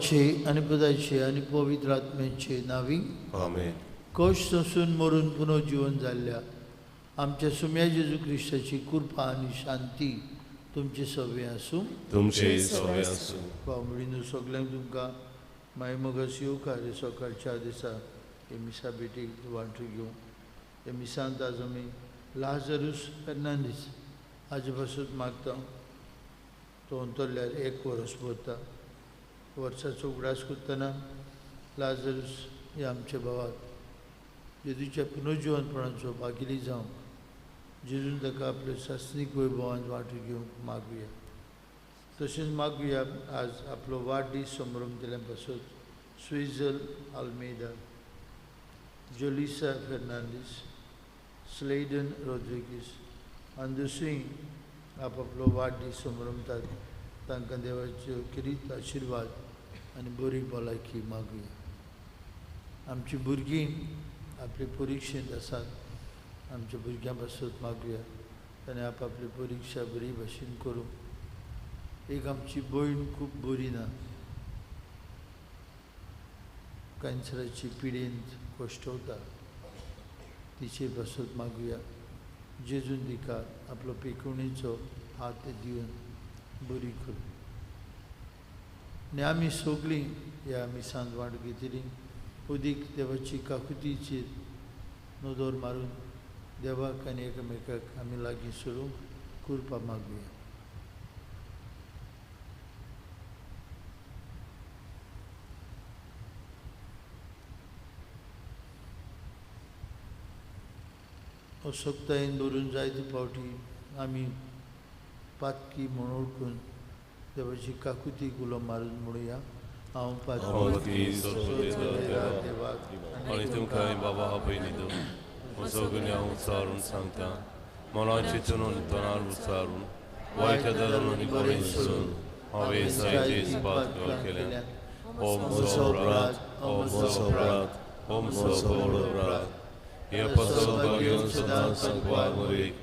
बापाचे आनी पुताचे आनी पवित्र आत्म्याचे नांवी आमेन। कश्ट सोंसून मरून पुनर्जीवन जाल्ल्या आमच्या सुम्या जेजू क्रिस्ताची कृपा आनी शांती तुमचे सवे आसूं। तुमचे सवे आसूं। भाव सगल्यांक तुमकां माय मोगास येवकार सकाळच्या दिसा हे मिसा भेटीक वांटो घेवंक। हे मिसांत आज आमी लाजरूस फेर्नांदीस हाजे पासून मागता। तो अंतरल्यार एक वरस भरता। वर्साचो उगडास करतना लाजरूस हे आमच्या भावाक जेजूच्या पुनर्जिवनपणाचो भागिली जावंक जेजून ताका आपल्या सासणीक वैभवान वांटो घेवंक मागुया। तशेंच मागुया आज आपलो वाडदीस संभ्रम दिल्या पासत स्विझल आल्मेदा, जोलिसा फेर्नांदीस, स्लेडन रोड्रिगीस आनी दुसरीं आपआपलो वाडदीस संभ्रमतात तांकां देवाच्यो खेरीत आशिर्वाद आनी बरी भलायकी मागुया। आमची भुरगीं आपले परिक्षेंत आसात, आमच्या भुरग्यां पासत मागुया ताणें आपआपली परिक्षा बरी भाशेन करूं। एक आमची भयण खूब बरी ना, कॅन्सराची पिडेंत कश्टवता, तिचे पासत मागुया जेजून तिका आपलो पेकुणीचो हात दिवन बरी करूं। आनी आमी सगळीं ह्या मिसांत वांटो घेतली उदीक देवाची काकुतीचेर नदर मारून देवाक आनी एकामेकाक आमी लागीं सरूंक कृपा मागुया। असक्तायेन भरून जायते फावटी आमी पातकी म्हूण वळखून देवाची काकुतीक उलो मारून म्हणुया, हांव पातकी देवाक आनी तुमकां बाबा पयलीं म्हजो गुन्यांव उच्चारून सांगता, मनान चिंतून तोंडान उच्चारून वायट धरून आनी बरें सोडून हांवें जायते पातकां केल्यात। हो म्हजो अपराध, हो म्हजो अपराध, हो म्हजो व्हड अपराध। हे पासत भाग्यान सदां सांगपाक मरेक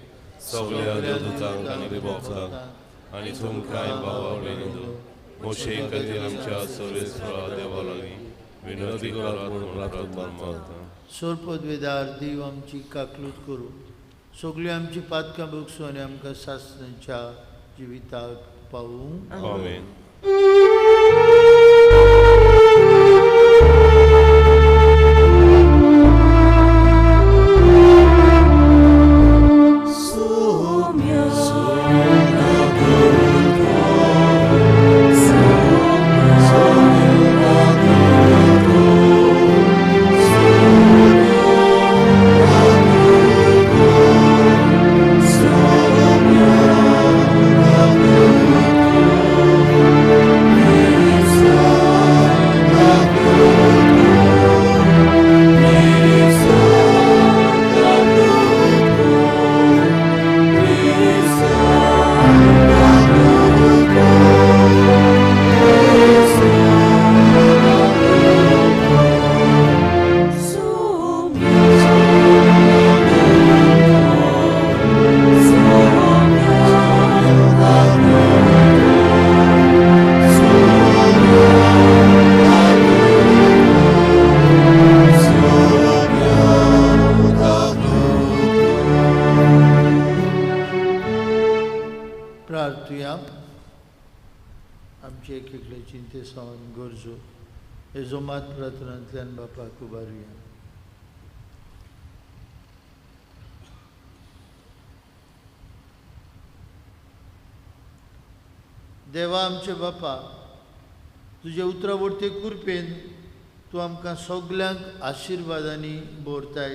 सगल्या देवदूतांक आनी भक्तांक आनी तुमकांय बाबा पयलीं मोशे खातीर आमच्या सर्वेस्परा देवा लागीं विनंती करात म्हूण प्रार्थना मागता। सोरपदवेदार देव आमची काकलूत करूं, सगळीं आमची पातकां भोगसूं आनी आमकां सासणाच्या जिविताक पावूं। आमेन। प्रार्थनांतल्यान बापाक उबारुया। देवा आमचे बापा, तुजे उतरा वरते कृपेन तूं आमकां सगल्यांक आशिर्वादांनी भरताय।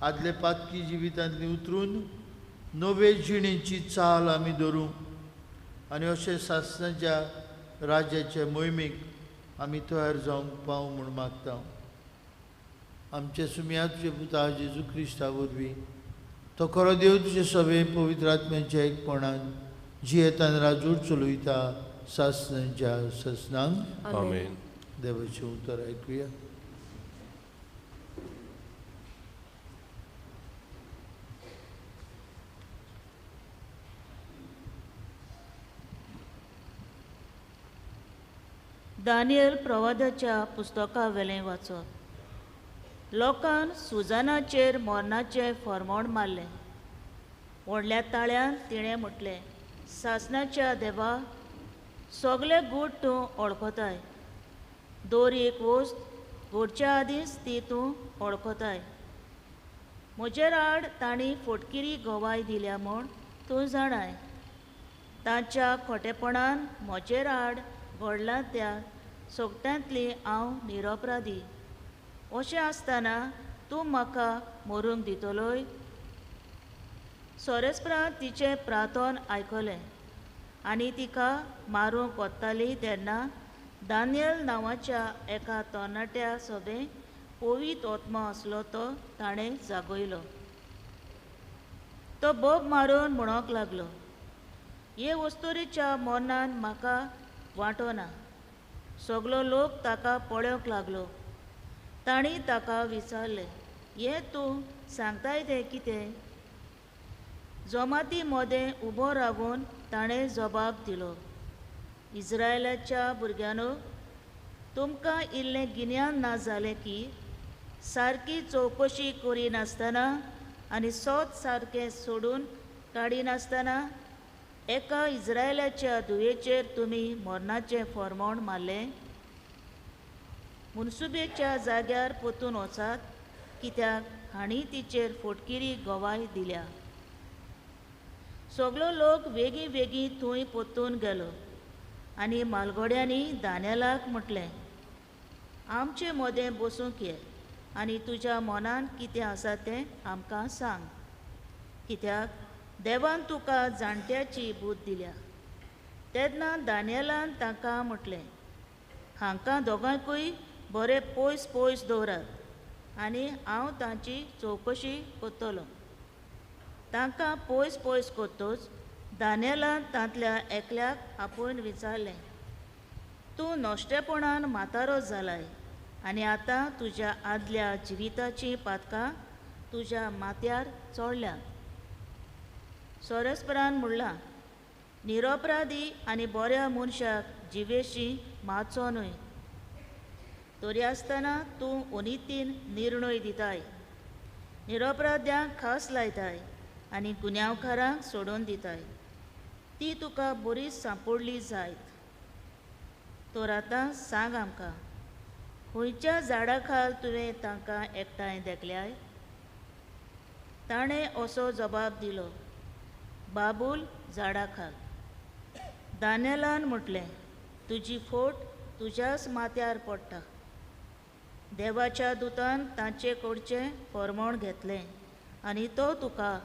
आदले पातकी जिवितांतली उतरून नवे जिणेची चाल आमी धरूं आनी अशें सासणाच्या राज्याचे मोहिमेक आमी तयार जावंक पावूं म्हूण मागता। आमच्या सुम्या तुजे पुता जेजू क्रिस्ता वरवीं तो खरो देव तुजे सगळे पवित्र आत्म्याच्या एकपणान जियेतान राजूर चलयता सासणाच्या सासणांक। आमेन। देवाचें उतर आयकुया। दानियल प्रवादाच्या पुस्तका वेलें वाचप. लोकान सुजानाचेर मरणाचें फरमोण मारलें. व्हडल्या ताळ्यान तिणें म्हटलें, सासणाच्या देवा, सगळे गूट तूं वळखताय, दर एक वस्त घडच्या आदींच ती तूं वळखताय. म्हजेर आड तांणी फोटकिरी गवाय दिल्या म्हूण तूं जाणाय. तांच्या खोटेपणान म्हजेर आड घडलां त्या सगट्यांतली हांव निरपराधी. अशें आसतना तूं म्हाका मरूंक दितलोय? सोरेस्परान तिचें प्रार्थन आयकलें आनी तिका मारूंक वताली तेन्ना दानियल नांवाच्या एका तरणाट्या सोबें पवित्र आत्मो आसलो तो ताणें जागयलो. तो बोब मारून म्हणूंक लागलो, हे वस्तुरीच्या मरणान म्हाका वांटो ना. सगलो लोक ताका पळोवंक लागलो. तांणी ताका विचारलें, हें तूं सांगताय तें कितें? जमाती मदें उबो रावून ताणें जबाब दिलो, इस्रायलाच्या भुरग्यांनो, तुमकां इल्लें गिन्यान ना जालें की सारकी चवकशी करिनासतना आनी सोद सारकें सोडून काडिनासतना एका इस्रायलाच्या धुवेचेर तुमी मरणाचें फरमोण मारलें. मुनसुबेच्या जाग्यार परतून वचात, कित्याक हांणी तिचेर फोटकिरी गवाय दिल्या. सगलो लोक वेगीं वेगीं थंय परतून गेलो आनी मालगोड्यांनी दानेलाक म्हटलें, आमचे मदें बसूंक ये आनी तुज्या मनान कितें आसा तें आमकां सांग, कित्याक देवान तुका जाणट्याची बूद दिल्या. तेन्ना दानियलान तांकां म्हटलें, हांकां दोगांकूय बरें पयस पयस दवरात आनी हांव तांची चवकशी करतलो. तांकां पयस पयस करतच दानियलान तांतल्या एकल्याक आपोवन विचारलें, तूं नश्टेपणान म्हातारो जालाय आनी आतां तुज्या आदल्या जिविताचीं पातकां तुज्या माथ्यार चोडल्यांत. सोरेस्परान म्हणलां, निरपराधी आनी बऱ्या मनशाक जिवेशी मारचो न्हय, तरी आसतना तूं अनितीन निर्णय दिताय, निरपराध्यांक खास लायताय आनी गुन्यांवकारांक सोडून दिताय. ती तुका बरी सांपडली जायत. तर आतां सांग आमकां, खंयच्या झाडा खाल तुवें तांकां एकठांय देखल्याय? ताणें असो जबाब दिलो, बाबूल झाडा खाल. दानियलान म्हटलें, तुजी फोट तुज्याच माथ्यार पडटा. देवाच्या दुतान तांचे कडचें फरमण घेतलें आनी तो तुका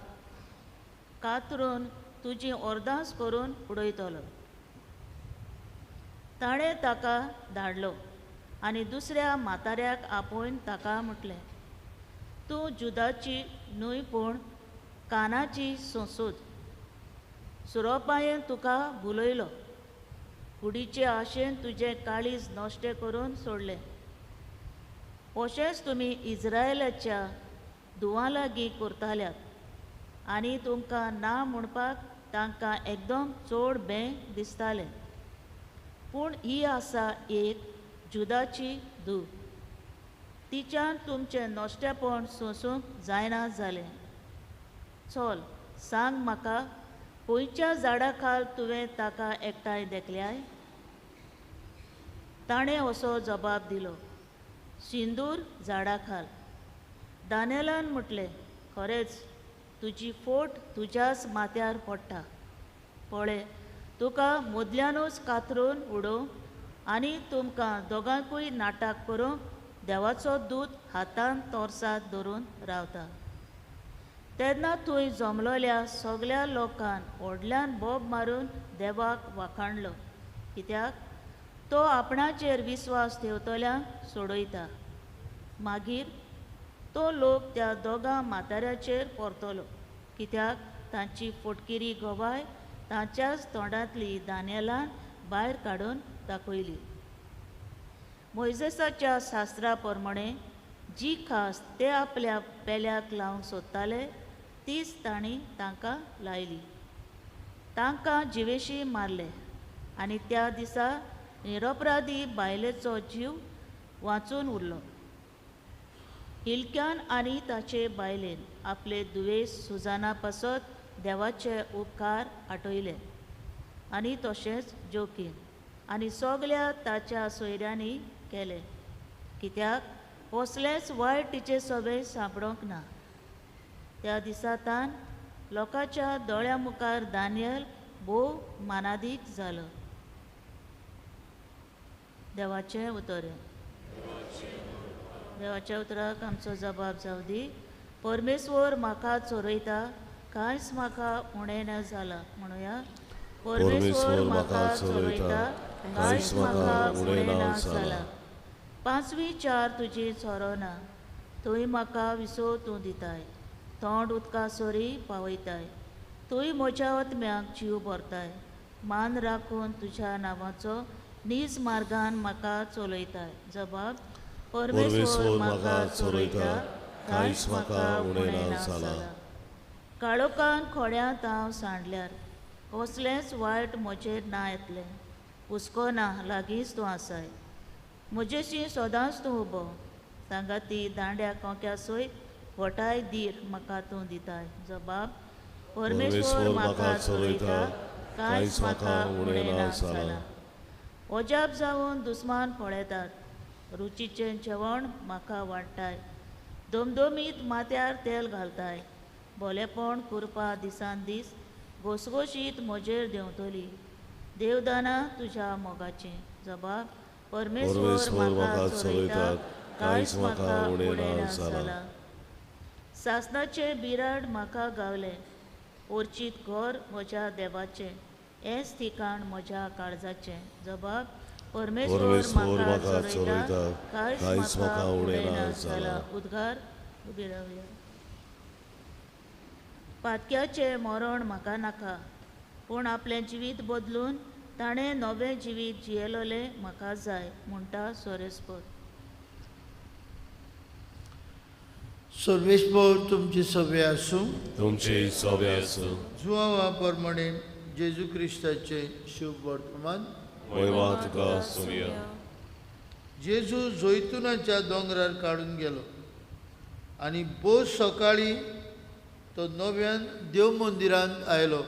कातरून तुजी अर्दास करून उडयतलो. ताणें ताका धाडलो आनी दुसऱ्या म्हाताऱ्याक आपोवन ताका म्हटलें, तूं जुदाची न्हय पूण कानाची संसद. सुरोपायेन तुका भुलयलो, कुडीचे आशेन तुजें काळीज नश्टें करून सोडलें. अशेंच तुमी इस्रायलाच्या धुवां लागीं करताल्यात आनी तुमकां ना म्हणपाक तांकां एकदम चड बें दिसतालें. पूण ही आसा एक जुदाची धूव, तिच्यान तुमचें नश्टेपण सोंसूंक जायना जालें. चल सांग म्हाका, खंयच्या झाडा खाल तुवें ताका एकठांय देखल्याय? ताणें असो जबाब दिलो, सिंदूर झाडा खाल. दानियलान म्हटलें, खरेंच तुजी फोट तुज्याच माथ्यार पडटा. पळय, तुका मदल्यानूच कातरून उडोवंक आनी तुमकां दोगांकूय नाटक करूंक देवाचो दूत हातान तोरसाद धरून रावता. तेन्ना थंय जमलोल्या सगल्या लोकान व्हडल्यान बोब मारून देवाक वाखाणलो, कित्याक तो आपणाचेर विस्वास ठेवतल्यांक सोडयता. मागीर तो लोक त्या दोगां म्हाताऱ्याचेर परतलो, कित्याक तांची फोटकिरी गवाय तांच्याच तोंडांतली दानियलान भायर काडून दाखयली. मोयजेसाच्या शास्त्रा प्रमाणे जी खास ते आपल्या पेल्याक लावंक सोदताले तीच तांणी तांकां लायली. तांकां जिवेशी मारले आनी त्या दिसा निरपराधी बायलेचो जीव वाचून उरलो. हिलक्यान आनी ताचे बायलेन आपले दुयेंस सुजाना पासत देवाचे उपकार आठयले आनी तशेंच जोकीन आनी सगल्या ताच्या सोयऱ्यांनी केले, कित्याक कसलेंच वायट तिचे सगळे सांपडोंक ना. त्या दिसा तान लोकांच्या दोळ्या मुखार दानियल भोव मानादीक जालो. देवाचें उतर. देवाच्या उतराक आमचो जबाब जावं दी. परमेश्वर म्हाका चोरयता, कांयच म्हाका उणें ना जाला. म्हणुया, परमेश्वर म्हाका चोरयता, कांयच म्हाका उणें ना जाला. पांचवी चार तुजी चोरो ना, थंय म्हाका विसव तूं दिताय, तोंड उदका सरी पावयताय, तूंय म्हज्या आत्म्याक जीव भरताय, मान राखून तुज्या नांवाचो नीज मार्गान म्हाका चलयताय. जबाब, परमेश्वर म्हाका चलयता, कांयच म्हाका उणें ना जाला. काळोखान खोड्यांत हांव सांडल्यार कसलेंच वायट म्हजेर ना येतलें, हुस्को ना, लागींच तूं आसाय, म्हजेशी सदांच तूं उबो, सांगाती दांड्या कोंक्या सयत वटाय धीर म्हाका तूं दिताय. जबाब, परमेश्वर म्हाका चलयता, कांयच म्हाका उणें ना जाला. अजाप जावन दुस्मान पळयतात, रुचीचें जेवण म्हाका वाडटाय, दमदमीत माथ्यार तेल घालताय, भोलेपण कुरपा दिसान दीस घोसघोशीत म्हजेर देंवतली, देवदाना तुज्या मोगाचें. जबाब, परमेश्वर म्हाका चलयता, कांयच म्हाका उणें ना जाला. सासणाचें बिराड म्हाका गावलें, ओर्चीत घर म्हज्या देवाचें, हेंच ठिकाण म्हज्या काळजाचें. जबाब, परमेश्वर म्हाका चलयता, कांयच म्हाका उणें ना जाला. उद्गार. उबी रावया. पातक्याचें मरण म्हाका नाका, पूण आपलें जिवीत बदलून ताणें नवें जिवीत जियेलोलें म्हाका जाय, म्हणटा सोरेस्पर. सर्वेस्पर तुमचे सवे आसूं, तुमचे सवे आसूं. जुआवा प्रमाणे जेजू क्रिस्ताचे शुभ वर्तमान. महिमा तुका सोमया. जेजू जैतुनाच्या दोंगरार काडून गेलो आनी भोव सकाळी तो नव्यान देव मंदिरांत आयलो.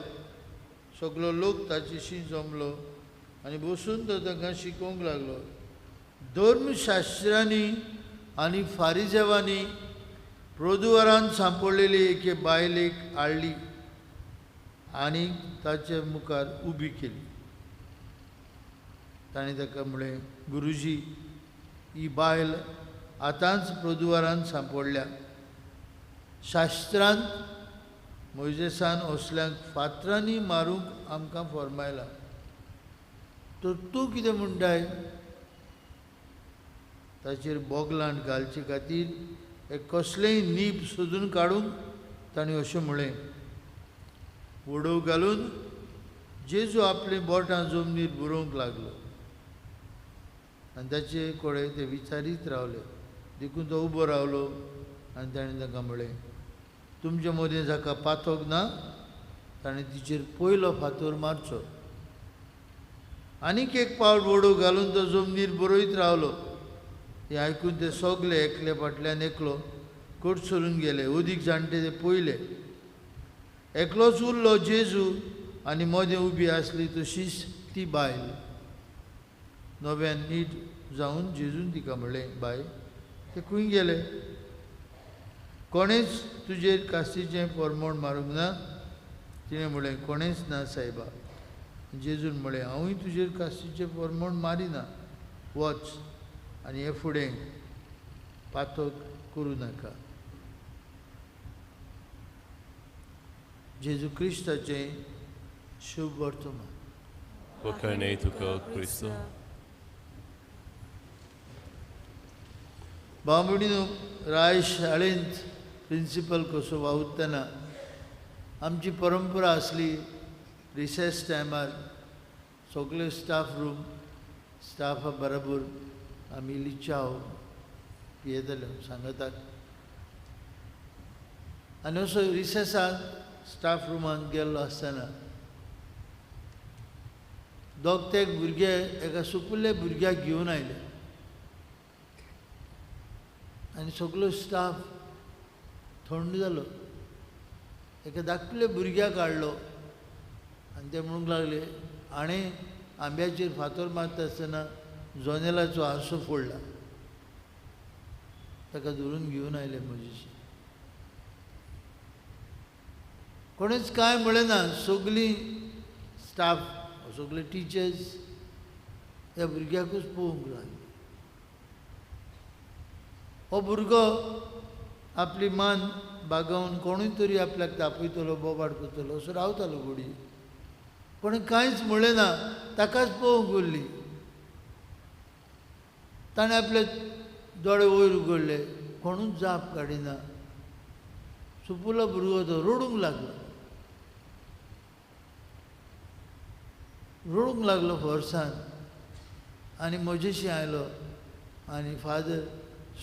सगलो लोक ताचेशी जमलो आनी बसून तो तांकां शिकोवंक लागलो. धर्मशास्त्रांनी आनी फारिजेवांनी प्रदुवारान सांपडलेली एके बायलेक हाडली आनी ताचे मुखार उबी केली. ताणें ताका म्हळें, गुरुजी, ही बायल आतांच प्रदुवारान सांपडल्या. शास्त्रांत मोयजेसान असल्यांक फातरांनी मारूंक आमकां फर्मायला, तर तूं कितें म्हणटाय? ताचेर बोगलांट घालचे खातीर एक कसलेंय नीब सोदून काडूंक ताणें अशें म्हळें. उडोव घालून जेजू आपलीं बोटां जमनीर बरोवंक लागलो आनी ताचे कडेन ते विचारीत रावले. देखून तो उबो रावलो आनी ताणें तांकां म्हळें, तुमचे मदीं जाका पातोक ना ताणें तिचेर पयलो फातर मारचो. आनीक एक पावट वडोव घालून तो जमनीर बरयत रावलो. हें आयकून ते सगले एकले फाटल्यान एकलो कडसरून गेले. अदीक जाणटे ते पयले. एकलोच उरलो जेजू आनी मदें उबी आसली तशीच ती बायल. नव्यान नीट जावन जेजून तिका म्हणलें, बाय, ते खंय गेले? कोणेच तुजेर कास्तीचें फॉर्मोण मारूंक ना? तिणें म्हणलें, कोणेच ना सायबा. जेजून म्हणलें, हांवूय तुजेर कास्तीचें फॉर्मोण मारिना, वच आनी हे फुडें पातक करूं नाका. जेजू क्रिस्ताचें शुभ वर्तमान. बखाणे तुका क्रिस्त. भाव भयणीनो, राय शाळेंत प्रिंसिपल कसो वावुरतना आमची परंपरा आसली रिसेस टायमार सगळे स्टाफ रूम स्टाफा बरोबर आमी इल्ली च्याव पियेताले सांगतात. आनी असो रिसेसांत स्टाफ रुमांत गेल्लो आसतना दोग ते भुरगे एका सुपुल्ल्या भुरग्याक घेवन आयले आनी सगलो स्टाफ थंड जालो. एका धाकटुल्या भुरग्याक हाडलो आनी ते म्हणूंक लागले हाणें आंब्याचेर फातर मारता आसतना जनेलाचो आरसो फोडला. ताका धरून घेवन आयले म्हजेशी. कोणेच कांय म्हळें ना. सगळीं स्टाफ सगळे टिचर्स ह्या भुरग्याकूच पळोवंक लागले. हो भुरगो आपली मान बागोवन कोणूय तरी आपल्याक तापयतलो बोबाड करतलो असो रावतालो घोडी. कोणें कांयच म्हणलें ना. ताकाच पळोवंक उरली. ताणें आपले दोळे वयर उगडले. कोणूच जाप काडिना. सुपुलो भुरगो तो रडूंक लागलो. रडूंक लागलो फोर्सान आनी म्हजेशी आयलो आनी फादर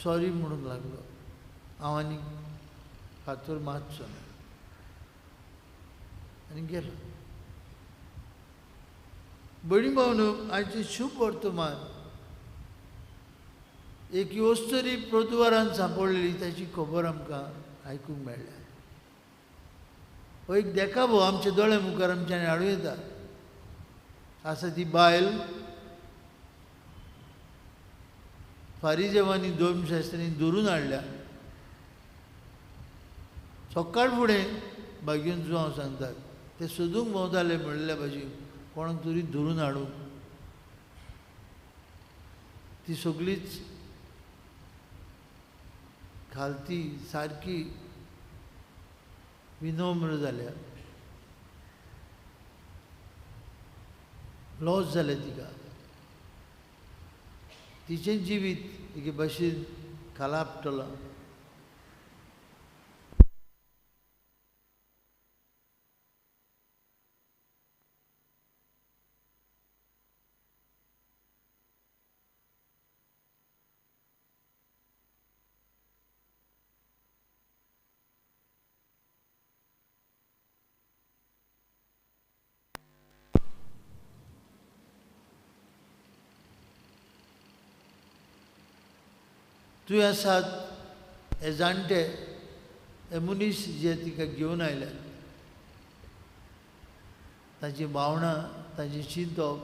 सॉरी म्हणूंक लागलो. हांव आनी फातर मारचो ना आनी गेलो. भयणी भावनो, आयचें शुभ वर्तमान एक अस्तुरी प्रदुवारान सांपडलेली ताची खबर आमकां आयकूंक मेळ्ळ्या. हो एक देखावो आमच्या दोळ्या मुखार आमच्यानी हाडूं येता. आसा ती बायल फारिजेवांनी धर्मशास्त्रींनी धरून हाडल्या. सकाळ फुडें भाग्यून जो हांव सांगतात ते सोदूंक भोंवताले म्हणिल्ल्या भाशेन कोणाक तरी धरून हाडूंक. ती सगळीच खालती सारकी विनम्र जाल्या. लॉस जालें तिका. तिचें जिवीत एके भाशेन खाला आपटलां. तुवें आसात हे जाणटे हे मनीस जे तिका घेवन आयल्यात तांची भावनां तांचें चिंतप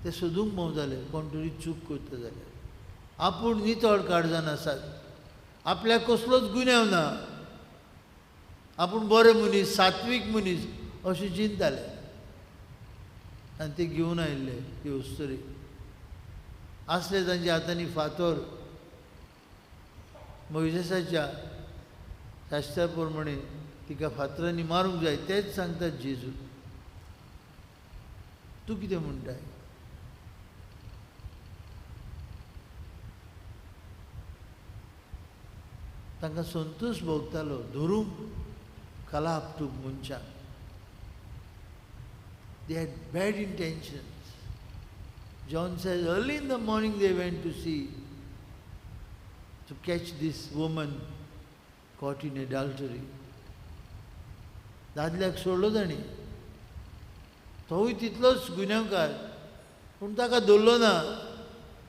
ते सोदूंक भोंवताले. कोण तरी चूक करता जाल्यार आपूण नितळ काळजान आसात, आपल्याक कसलोच गुन्यांव ना, आपूण बरे मनीस सात्वीक मनीस अशें चिंतताले आनी ते घेवन आयिल्ले ती अस्तुरी. आसले तांच्या हातांनी फातर. मोयजेसाच्या शास्त्रा प्रमाणे तिका फातरांनी मारूंक जाय तेच सांगतात जेजू. तूं कितें म्हणटाय? तांकां संतोश भोगतालो धरूंक खाला आपटूंक मनशांक. They had bad intentions. John says, early in the morning they went to see, to catch this woman caught in adultery. दादल्याक सोडलो तांणी. तोवूय तितलोच गुन्यांवकार, पूण ताका धरलो ना,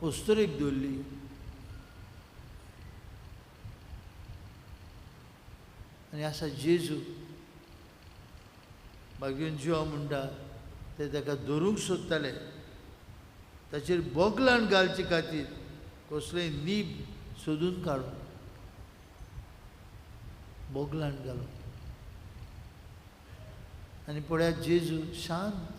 अस्तुरेक धरली. आनी आसा जेजू भाग्यून जिवा म्हणटा ते ताका धरूंक सोदताले. ताचेर बोगलाण घालचे खातीर कसलेंय नीब सोदून काडून बोगलाण घालून. आनी पळयात जेजू शांत.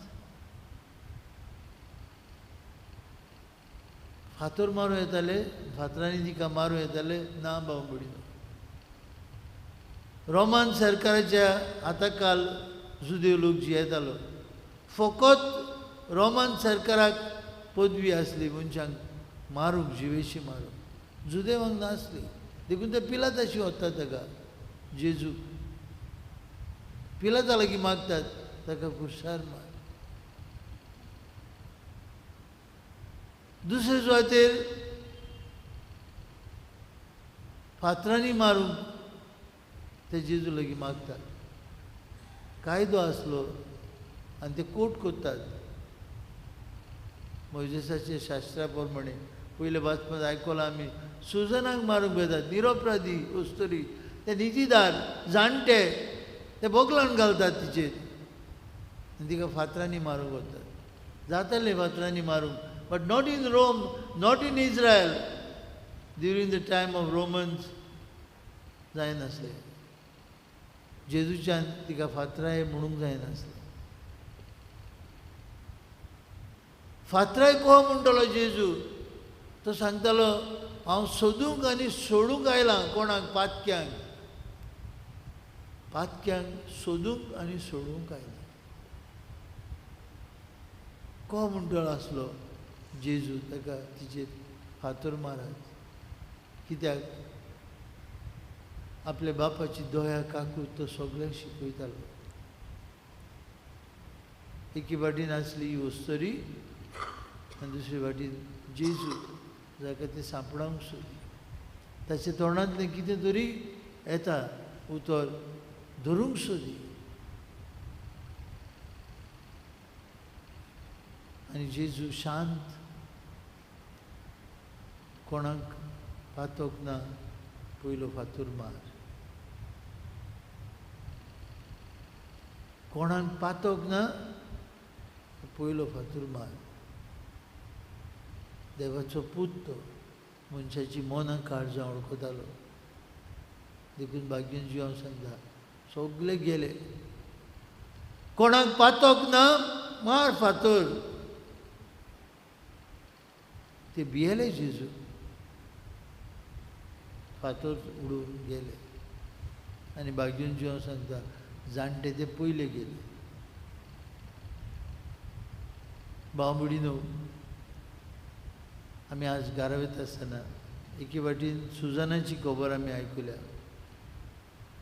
फातर मारूं येताले, फातरांनी तिका मारूं येताले. ना बाबडी, रोमन सरकाराच्या हाताखाल जुदेव लोक जियेतालो. फकत रोमन सरकाराक पदवी आसली मनशांक मारूंक, जिवेशी मारूंक. जुदेवांक नासली. देखून ते पिलाताशी वतात ताका जेजू पिलाता लागीं मागतात ताका खुर्सार मार. दुसरे सुवातेर फातरांनी मारूंक ते जेजू लागीं मागतात. कायदो आसलो आनी ते कोट करतात मोयजेसाचे शास्त्रा प्रमाणे. पयले वाचपांत आयकलां आमी, सुजनाक मारूंक वेतात, निरपराधी अस्तुरी, ते नितीदार जाणटे ते बोगलान घालतात तिचेर आनी तिका फातरांनी मारूंक वतात. जाताले फातरांनी मारूंक, but not in Rome, not in Israel. During the time of Romans जायनासलें. जेजूच्यान तिका फातराय म्हणूंक जायनासलें. फातराय को म्हणटलो जेजू? तो सांगतालो हांव सोदूंक आनी सोडूंक आयलां. कोणाक? पातक्यांक. पातक्यांक सोदूंक आनी सोडूंक आयलां. को म्हणटलो आसलो जेजू ताका तिचेर फातर मारात? कित्याक? आपल्या बापाची दया काकूट तो सगळ्यांक शिकयतालो. एकी वाटेन आसली ही अस्तुरी आनी दुसरी वाटेन जेजू जाका ते सांपडावंक सोदी. ताच्या तोंडांतलें कितें तरी येता उतर धरूंक सोदी. आनी जेजू शांत, कोणाक पातोक ना, पयलो फातर मार. कोणाक पातोक ना, पयलो फातर मार. देवाचो पूत तो मनशाची मनां काळजां वळखतालो. देखून भाग्यन जी हांव सांगता, सगळे गेले, कोणाक पातोक ना मार फातर. ते भियेले जेजू, फातर उडोवन गेले. आनी भाग्यन जी हांव सांगता, जाणटे ते पयले गेले. भाव भयणीनो, आमी आज घरा वयता आसतना एके वाटेन सुजानाची खबर आमी आयकुल्या.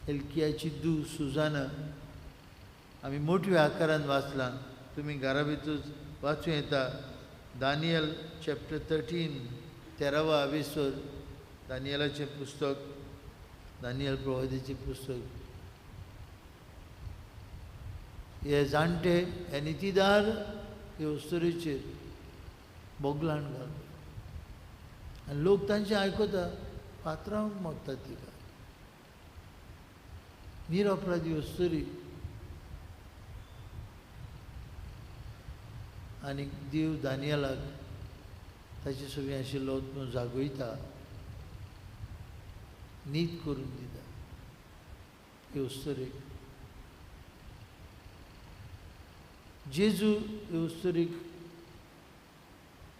एल्कियाची धूव सुजाना आमी मोठ्या आकारान वाचलां, तुमी घरा भितूच वाचूं येता. दानियल चॅप्टर 13 तेरावा आवेसर दानियलाचें पुस्तक, दानियल प्रवादीचें पुस्तक. हे जाणटे, हे नितीदार हे अस्तुरेचेर बोगलाण घालता आनी लोक तांचें आयकता, फातरावंक मागतात तिका. निरपराधी अस्तुरी. आनी देव दानियलाक ताचे सवी आशिल्लो आत्मो जागयता, नीत करून दिता हे अस्तुरेक. जेजू हे अस्तुरेक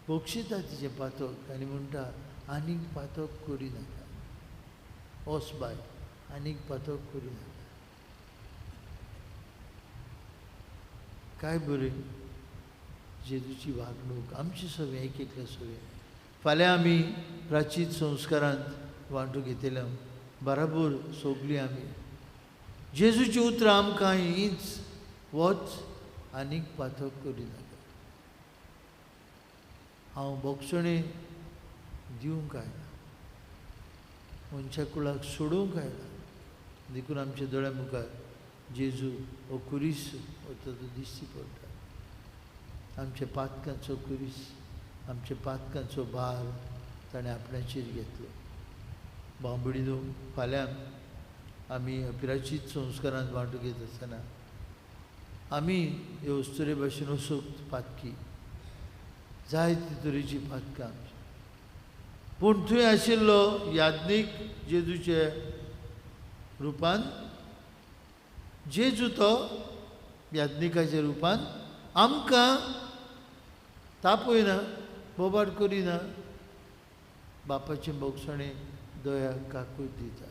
बक्षिता तिचें पातक आनी म्हणटा, आनीक पातक करिनाका, वच बाय, आनीक पातक करिनाका. काय बरें जेजूची वागणूक आमची सगळें, एक एकल्या सगळें. फाल्यां आमी प्राचीत संस्कारांत वांटो घेतले बराबर सगळीं आमी जेजूची उतरां आमकां हीच, वच आनीक पातक करिनाका. हांव बोगसणें दिवंक आयला, मनशा कुळाक सोडोवंक आयला. देखून आमच्या दोळ्या मुखार जेजू हो कुरीस वता तो दिश्टी पडटा. आमच्या पातकांचो कुरीस, आमच्या पातकांचो भार ताणें आपणाचेर घेतलो. भाव भयणीनो, फाल्यां आमी अपिराचीत संस्कारांत वांटो घेत आसतना आमी हे अस्तुरे भाशेन असोक्त पातकी, जायते तरेची पातकां आमची. पूण थंय आशिल्लो याज्ञीक जेजूचे रुपान, जेजू तो याज्ञिकाच्या रुपान आमकां तापयना, बोबाट करिना, बापाचें बोगसणें दया काकूट दिता.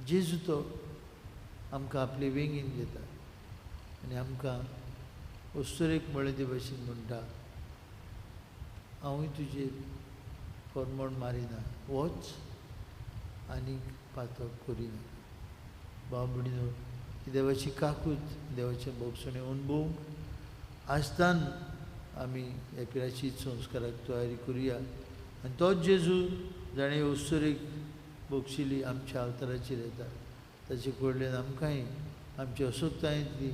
जेजू तो आमकां आपले वेंगेन घेता आनी आमकां अस्तुरेक म्हळें ते भाशेन म्हणटा, हांवूय तुजेर फॉर्मोण मारिना, वच आनीक पातक करिनाका. भाव भयणीनो, देवाची काकूत, देवाचें बोगसणें अणभवूंक आसतान आमी ह्या पिराचीत संस्काराक तयारी करुया. आनी तोच जेजू जाणें अस्तुरेक बक्षिली आमच्या अवताराचेर येता, ताचे कडल्यान आमकांय आमच्या असोक्तायेंतली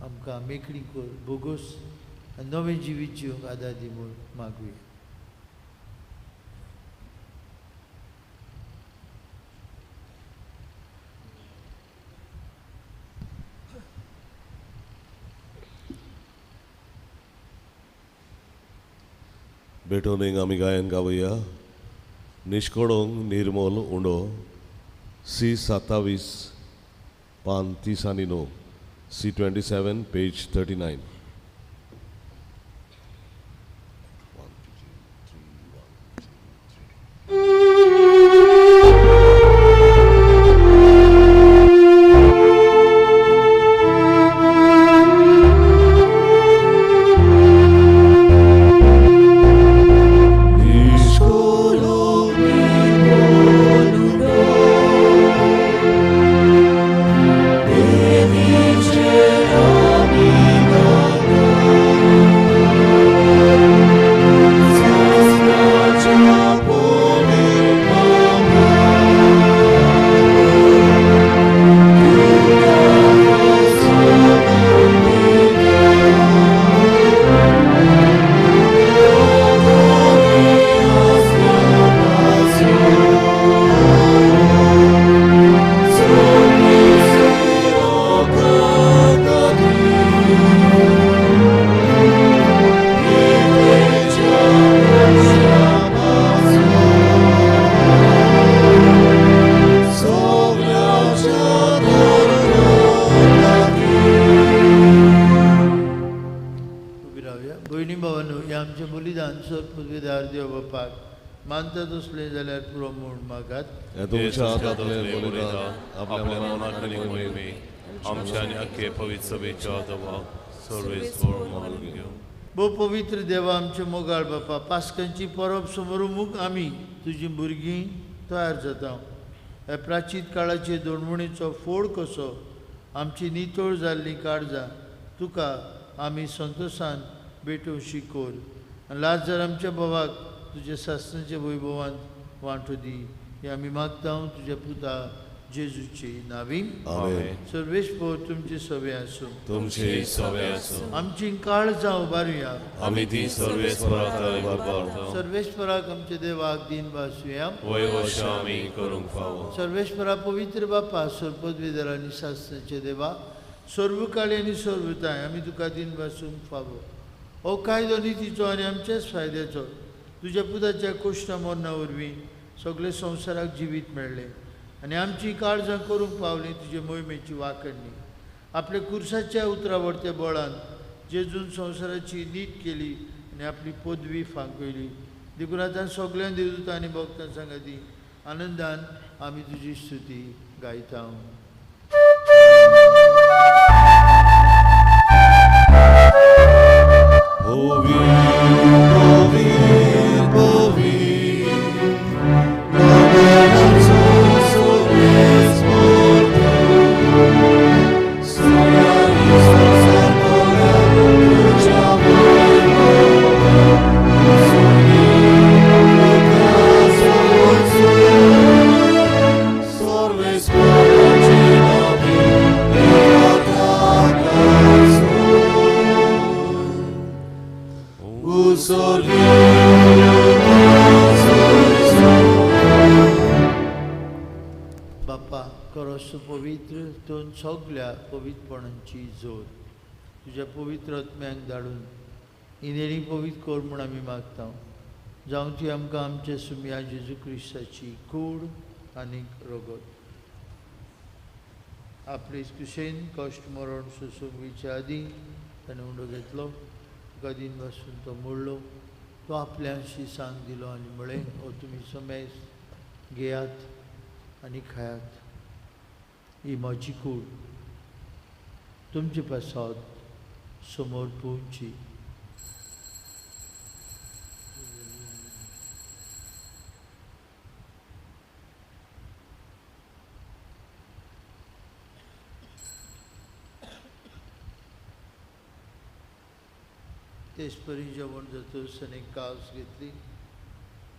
आमकां मेकळी कर, बोगोस आनी नवें जिवीत जिवंक आदार दी म्हूण मागुया. भेटोवणेक आमी गायन गावया निश्कोडोंक निर्मोल उंडो सी 27 पान 39, सी 27 पेज 39. भोव पवित्र देवा आमचे मोगाळ बापा, पास्कांची परब समोर आमी तुजी भुरगीं तयार जाता. ह्या प्राचीन काळाचे दोणवणीचो फोड कसो आमची नितळ जाल्ली काळजां तुका आमी संतोशान भेटोवशी कर आनी लाजर आमच्या भावाक तुज्या सासणाच्या वैभवान वांटो दी हे आमी मागता तुज्या पुता जेजूची नावी. सर्वेस्पर तुमचे सवे आसूं, तुमचे सवे आसूं. आमची काळजां उबारुया, आमी ती सर्वेस्पराक सर्वेस्पराक आमच्या देवाक दीन भासुया, वैवश आमी करूंक फावो. सर्वेस्परा पवित्र बापा, सर्वपदवीधर आनी शास्त्राचे देवा, सर्वकाळी आनी सर्वताय आमी तुका दीन भासूंक फावो. हो कायदो नितीचो आनी आमच्याच फायद्याचो तुज्या पुताच्या कोश्टा मरणा वरवीं सगळे संवसाराक जिवीत मेळ्ळें आनी आमची काळजां करूंक पावली तुजे मोहिमेची वाखणणी. आपल्या कुर्साच्या उतरावरत्या बळान जेजून संवसाराची नीत केली आनी आपली पदवी फांकयली. देखून आतां सगळ्यां देवदूतां आनी भक्तां सांगाती आनंदान आमी तुजी स्तुती गायता. बापा, करोस पवित्र तूं सगल्या पवित्रपणाची जोर तुज्या पवित्र आत्म्याक धाडून इनेणी पवित्र कर म्हूण आमी मागता. जावं ती आमकां आमच्या सुमया जेजू क्रिस्ताची कूड आनी रगत. आपले कुशेन कश्ट मरण सोसूंक वयच्या आदीं ताणें उंडो घेतलो, तुका दीन बसून तो मोडलो, तो आपल्यांशी सांग दिलो आनी म्हळें, हो तुमी समेस घेयात आनी खायात, ही म्हजी कूड तुमचे पासत समोर पोवची. तेच परी जेवण जातच आनी कास घेतली,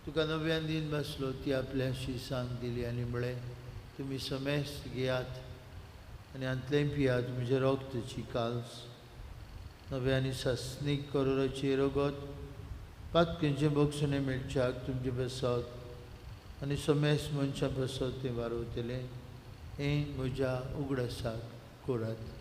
तुका नव्यान दीन बसलो, ती आपल्याशी सांग दिली आनी म्हळें, तुमी समेस्त घेयात आनी हांतलें पियात, म्हज्या रक्ताची काल्स नव्या आनी सासणीक करोराची रगत पातकेंचें बक्षणें मेळच्याक तुमचे पासत आनी समेस मनशां पासत तें वारवतलें हें म्हज्या उगडासाक करात.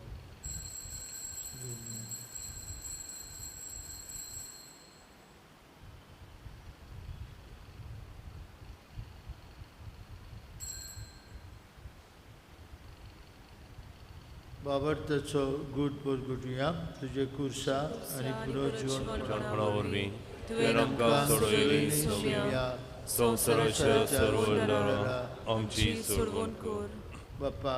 बाबर्थाचो गूट परगुटया तुजे कुर्सा आनी पुनर्जीवनपणा वरवीं तुवें आमकां सोडयली सोम्या संवसाराच्या सर्वणारा आमची सोडवण कर. बापा,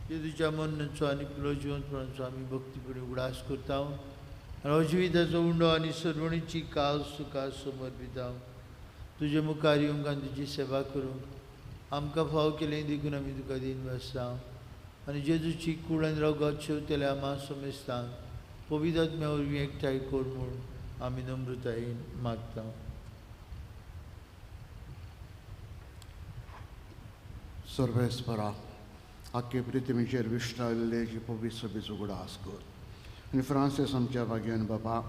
जेजूच्या मरणाचो आनी पुनर्जीवनपणाचो आमी भक्तीपणी उगडास करता आनी हो जिविताचो उंडो आनी सर्वणीची काल सुखा समर्पिता. तुजे मुखार येवंक आनी तुजी सेवा करूंक आमकां फावो केलें देखून आमी तुका दीन बसता आनी जेजूची कूड आनी रगत शेवतल्या आमा समेस्तांक पवित्र आत्म्या वरवीं एकठांय कर म्हूण आमी नम्रतायेन मागता. सर्वेस्परा, आख्खे पृथ्वीचेर विश्रावलेली पवित्र सभेचो उगडास कर आनी फ्रांसीस आमच्या भाग्यान बापा,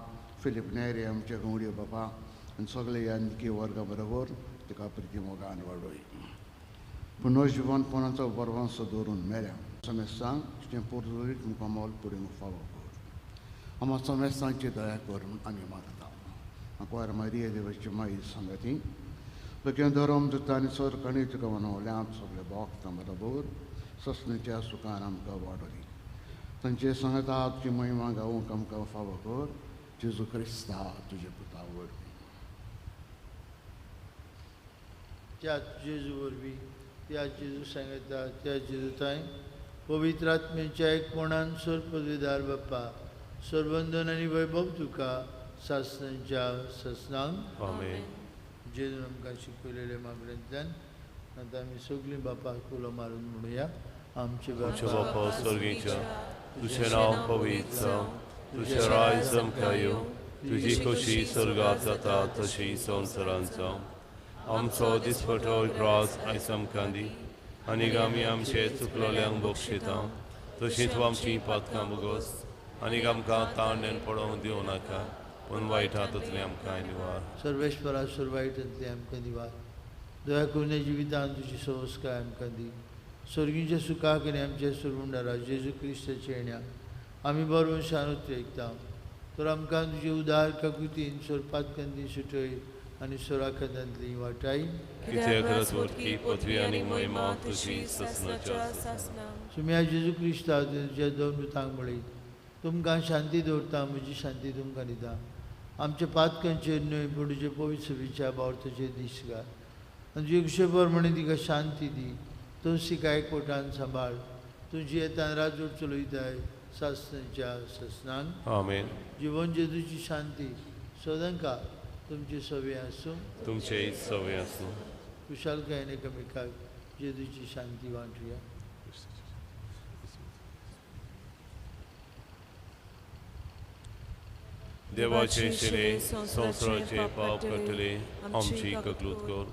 फिलीप नेरी आमच्या गवडी बापा आनी सगळे यानिकी वर्गा बरोबर तिका प्रिती मोगान वाडोय. पुनर्जीवनपणाचो बरवांसो दवरून मेल्या समेस्तांक तुजें पोर्तुगीज मुखामोल पुरूंक फावो कर. आमकां समेस्तांची दया कर म्हूण आमी मागता. आंकवार मारिया देवाची माई सांगाती बेगीन धर्म दिता आनी सरकाणी तुका मनवल्या सगळे भोगता बरोबर ससनेच्या सुखान आमकां वाडोली. तांचे सांगाता तुजी महिमा गावूंक आमकां फावो कर. जेजू क्रिस्ता तुजे पुता वरवीं. त्या जेजू वरवीं, त्या जेजू सांगता, त्या जेजू पवित्र आत्म्याच्या एकपणान सर्वपदवीदार बाप्पा, सर्वंदन आनी वैभव तुका सासणाच्या सासणांक. आमेन. जेजून आमकां शिकयलेले मागण्यांतल्यान आतां आमी सगळीं बापाक उलो मारून म्हणुया. आमचे बापा स्वर्गीच्या, तुजें नांव पवित्र जावं, तुजें राज्य आमकां येवं, तुजी खोशी स्वर्गांत जाता तशी संवसारांत जावं. आमचो दिसपटो ग्रास आयज आमकां दी आनी आमी आमचे चुकलोल्यांक बक्षिता तशीं तूं आमचीं पातकां बोगस आनी आमकां ताण पडोवंक दिवं नाका, पूण वायट हातांतलें आमकां निवार. सर्वेश्वरा, सर्वायटांतलें आमकां निवार. दया करून जिवितान तुजी संस्कार आमकां दी. स्वर्गीच्या सुखाक आनी आमच्या सर्वुंडारा जेजू क्रिस्ताच्या येण्या आमी बरोवन शांत ऐकता. तर आमकां तुजे उदार काकुतीन सोरपातकांती सुटय आनी सोराखांतांतली वाटाय. सुम्या जेजू क्रिस्ता तुज्या दोन दुतांक म्हळी, तुमकां शांती दवरता, म्हजी शांती तुमकां दिता. आमच्या पातकांचेर न्हय पूण तुजे पवित्र सभेच्या बावताचेर दीस घाल आनी तुजे कुशे प्रमाणे तिका शांती दी. तूं तिका एकवटान सांबाळ. तुजी येतान राजवट चलयताय सासणाच्या सासणांक. आमेन. जिवन जेजूची शांती सदांकाळ तुमचे सवे आसूं. तुमचे सवे आसूं. कुशालकायेन एकामेकाक जेजूची शांती वांटुया. देवाचे शिरे संवसाराचे पाप काडटले आमची ककलूत कर.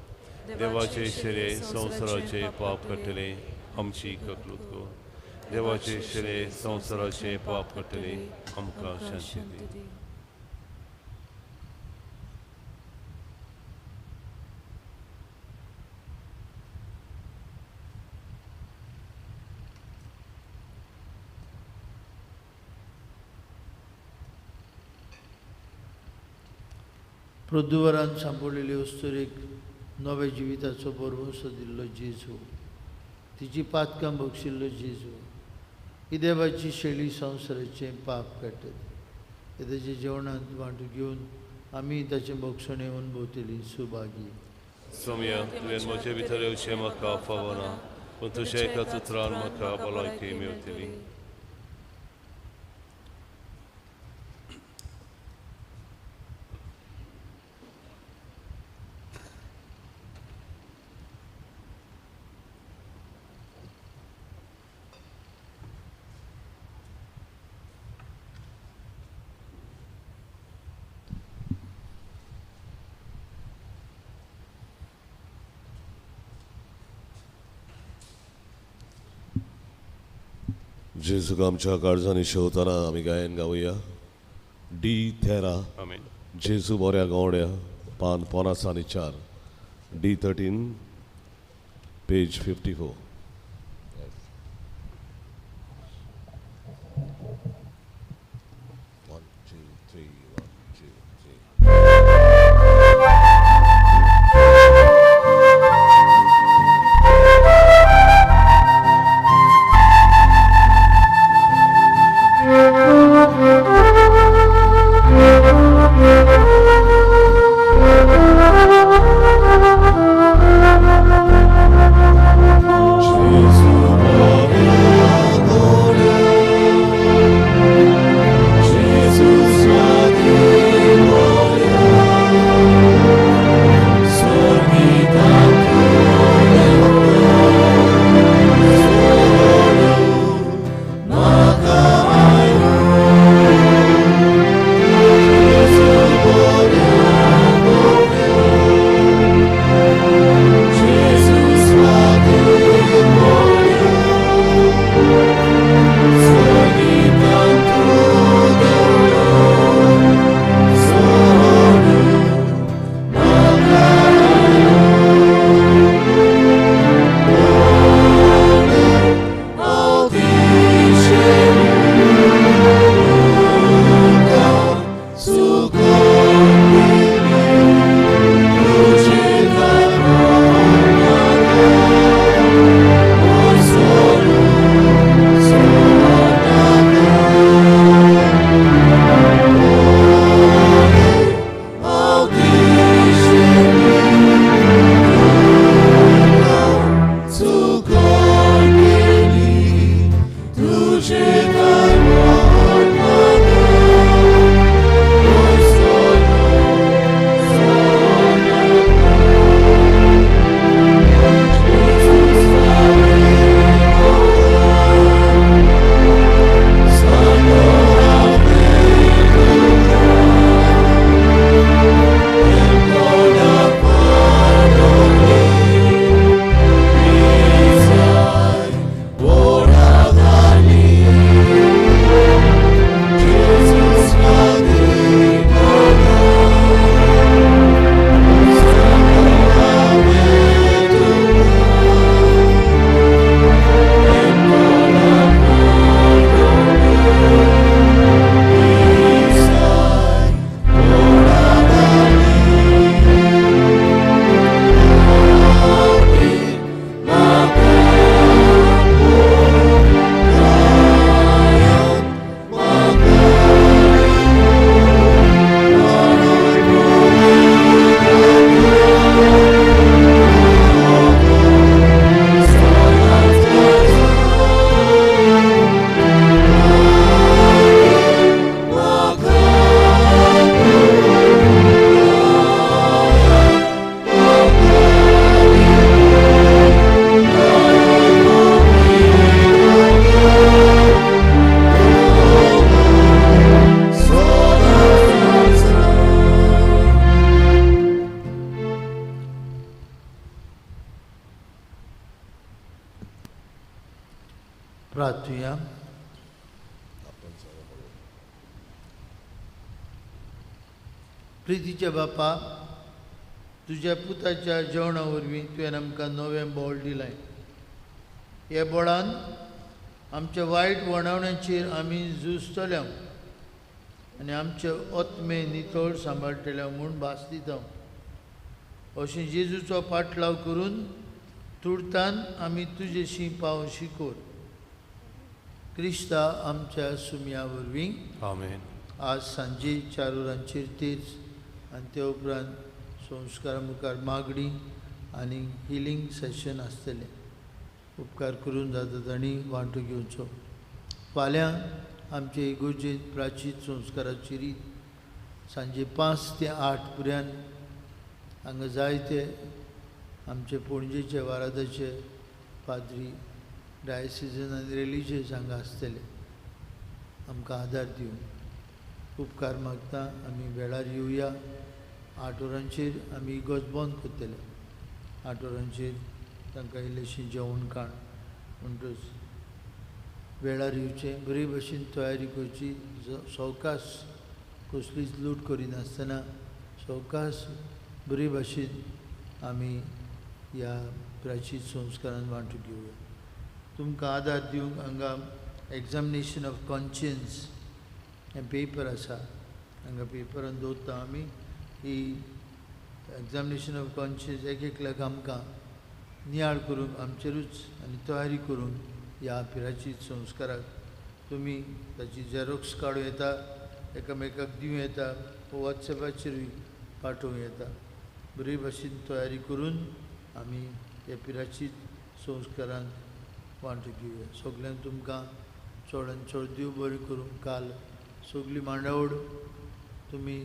देवाचे शिरे संवसाराचे पाप काडटले आमची ककलूत कर. देवाचे शिरे संवसाराचे पाप काडटले आमकां शांती दी. प्रदुवरान सांपडलेले अस्तुरेक नव्या जिविताचो भरवंसो दिल्लो जेजू, तिची पातकां बक्षिल्लो जेजू, ही देवाची शैली संवसाराचें पाप काडटात. हे ताच्या जेवणांत वांटो घेवन आमी ताचें बक्षणें अनुभवतली सुभागी. सोम्या, तुवें म्हजे भितर येवचें म्हाका फावना, पूण तुज्या एकाच उतरान म्हाका भलायकी मेळटली. जेजूक आमच्या काळजांनी शेवतना आमी गायन गावया. डी 13 आमेन. जेजू बऱ्या गवड्या, पान 54, डी 13, पेज 54. One, two, three, one, two, three. प्रार्थुया. प्रितीच्या बापा, तुज्या पुताच्या जेवणा वरवीं तुवें आमकां नवें बोळ दिलें. ह्या बोळान आमच्या वायट वणावण्याचेर आमी झुजतले आनी आमचे आत्मे नितळ सांबाळटले म्हूण भास दिता. अशें जेजूचो पाटलाव करून तुर्तान आमी तुजेशी पावशी कर. क्रिस्ता आमच्या सुमया वरवीं. आमेन. आज सांजे 4 वरांचेर तीर्थ आनी ते उपरांत संस्कारा मुखार मागणी आनी हिलींग सेशन आसतलें. उपकार करून जाता तांणी वांटो घेवचो. फाल्यां आमचे इगोर्जेंत प्राचीन संस्काराची रीत सांजे 5 ते 8 पर्यंत हांगा जायते आमचे पणजेचे वारादाचे पाद्री, डायसिजन आनी रिलीजियस हांगा आसतले. आमकां आदार दिवन उपकार मागता. आमी वेळार येवया. 8 वरांचेर आमी इगोर्ज बंद करतले. 8 वरांचेर तांकां इल्लेशें जेवण खाण म्हणटच वेळार येवचें, बरे भशेन तयारी करची, सवकास कसलीच लूट करिनासतना सवकास बरे भाशेन आमी ह्या प्राचीन संस्कारान वांटून घेवया. तुमकां आदार दिवंक हांगा एग्जामिनेशन ऑफ कॉन्शियन्स हें पेपर आसा. हांगा पेपरान दवरता आमी ही एग्जामिनेशन ऑफ कॉन्शियन्स एक एकल्याक आमकां नियाळ करूंक आमचेरूच आनी तयारी करूंक ह्या पिराचीत संस्काराक तुमी ताची झेरोक्स काडूं येता, एकामेकाक दिवं येता, वॉट्सएपाचेरूय पाठोवं येता. बरे भाशेन तयारी करून आमी ह्या पिराचीत संस्कारांत वांटो घेवया. सगल्यांक तुमकां चडान चड देव बरें करूं. काल सगळी मांडावळ तुमी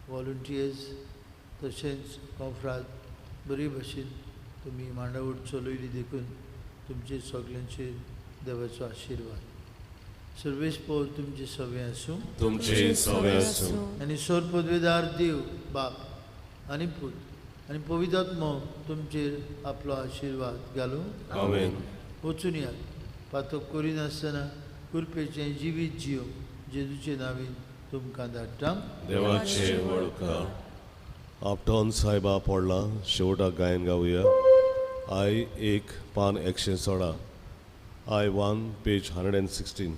वॉलंटियर्स तशेंच कॉफ्राद बरे भाशेन तुमी मांडावळ चलयली देखून तुमचे सगल्यांचेर देवाचो आशिर्वाद. सर्वेस पौर तुमचे सवे आसूं, तुमचे सवे आसूं. आनी सोर पदवेदार देव बाप आनी पूत आनी पवित्र तुमचेर आपलो आशिर्वाद घालूं. आमेन. वचून यात, पातक करिनासतना कृपेचें जिवीत जियो जेजूचे नांवान तुमकां धाडटा. देवाचे वळखा. आपटॉन साहेबा पडला शेवटाक गायन गावया. I 1 पान 116, I 1 page 116.